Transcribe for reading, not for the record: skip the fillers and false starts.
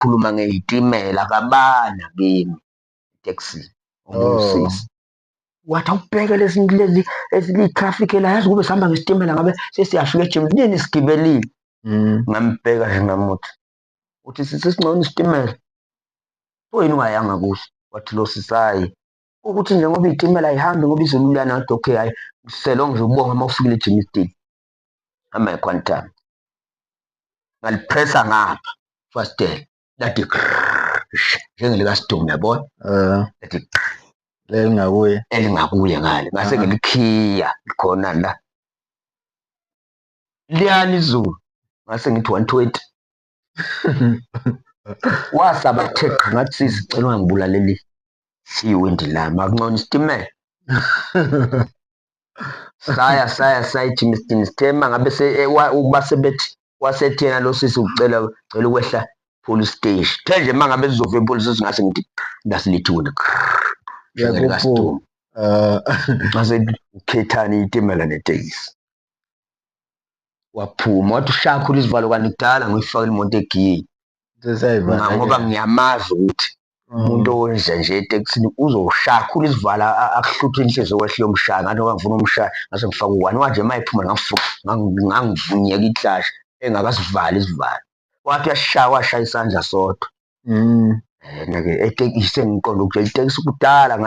Khuluma ngey'timela kabana kimi etekisini omunye usisi. Wathi awubheke lezi lezi eziyi-traffic la, yazi kube sihamba ngesitimela ngabe sesiyafika ejimini, nini sigibelile. Ngambheka nje ngamuthi, uthi sisi singcono isitimela, kuyini ungayanga kuso? Wathi lo sisi hhayi, ukuthi nje ngoba iy'timela ayihambi ngoba izulu liyana. Ngathi okay, hhayi selonge nje ubonga uma ufikile eGermiston. Hamba nge-Quantum, ngalipressa ngapha fastela, lathi njengelikaSidumo, yabona, lathi Lelingakuye. Elingakuye ngale, ngase ngilikhiya khona la, liyana izulu, ngase ngithi 120, wasaba theqa. Ngathi sisi, cela ungangibulaleli iwindi lami, akungcono isitimela. Saya saya saya eGermiston, sithe uma ngabe base bethi wasethi yena lo sisi ucela cela ukwehla police station. The nje uma ngabe sizofika e-police station, ngase ngithi lasilethe iwindi njengelikaSidumo. Ngase ukhethani, itimela netekisi? Waphuma wathi ushaya khulu isivalo, kanti kudala ngiyifakela imoto egiyeni ngoba ngiyamazi ukuthi umuntu owenza nje etekisini uzoshaya khulu isivala, akuhluthe inhliziyo, wehle uyomshaya. Ngathi ngoba ngifuna umshaya, ngase ngifake u-one. Wathi uma ephuma ngangivunyeka iklashi engakasivali isivalo, wathi uyashaya, washaya isandla sodwa. Yena-ke etekisi sengiqonda ukuthi itekisi kudala.